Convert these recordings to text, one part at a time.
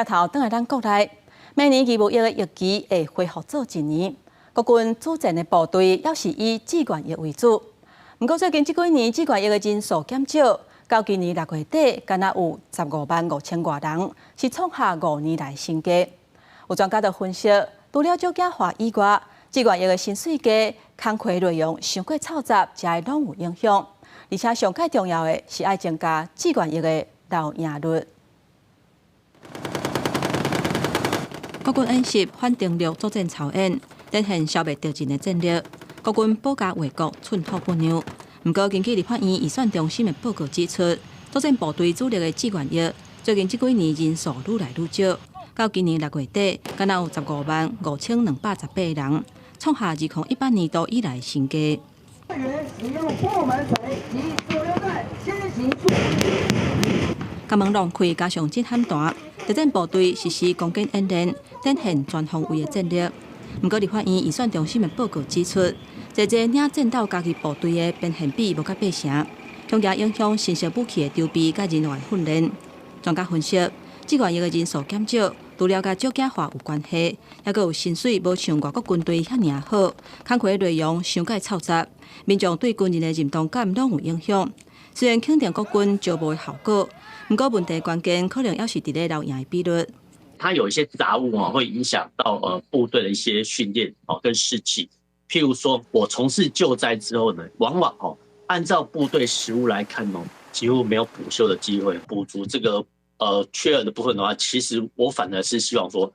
頭轉來咱國內，明年義務役的役期會恢復做一年。國軍主戰的部隊猶是以志願役為主。毋過最近這幾年志願役的人數減少，到今年6月底，干焦有15萬5千外人，是創下5年來新低。有專家就分析，除了少子化以外，志願役的薪水低、工課內容傷過嘈雜，這些攏有影響。而且上蓋重要的是愛增加志願役的留營率。國軍演習反登陸作戰操演，展現消滅敵人的戰力。國軍保家衛國，寸土不讓。毋過，根據立法院預算中心的報告指出，作戰部隊主力的志願役，最近這幾年人數愈來愈少。到今年6月底，干焦有15萬5218人，創下2018年度以來新低。使用手榴彈先行。甲門浪開，加上震撼彈，特戰部隊實施攻堅演練，展現全方位的戰力。毋過，立法院預算中心的報告指出，這個領戰鬥加強部隊的編練比無佮八成，恐驚影響新式武器的籌備佮人員訓練。專家分析，志願役的人數減少，除了佮少子化有關係，猶閣有薪水無像外國軍隊遐爾好，工課內容傷過嘈雜，民眾對軍人的認同感攏有影響。雖然肯定國軍招募的效果，毋過問題關鍵可能猶是佇咧留營的比率。它有一些雜物啊，會影響到部隊的一些訓練哦跟士氣。譬如說，我從事救災之後呢，往往哦按照部隊實務來看哦，幾乎沒有補休的機會，補足這個缺額的部分的話，其實我反而是希望說，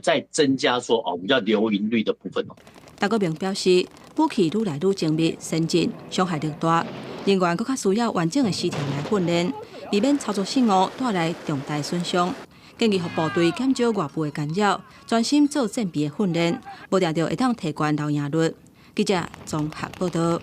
再增加說哦，我們叫留營率的部分哦。陳國明表示，武器愈來愈精密先進，傷害力大，人員閣較需要完整的時程來訓練，避免操作失誤帶來重大損傷。建議予部隊減少外部的干擾，專心做戰備的訓練，無定著會當提懸留營率。記者綜合報導。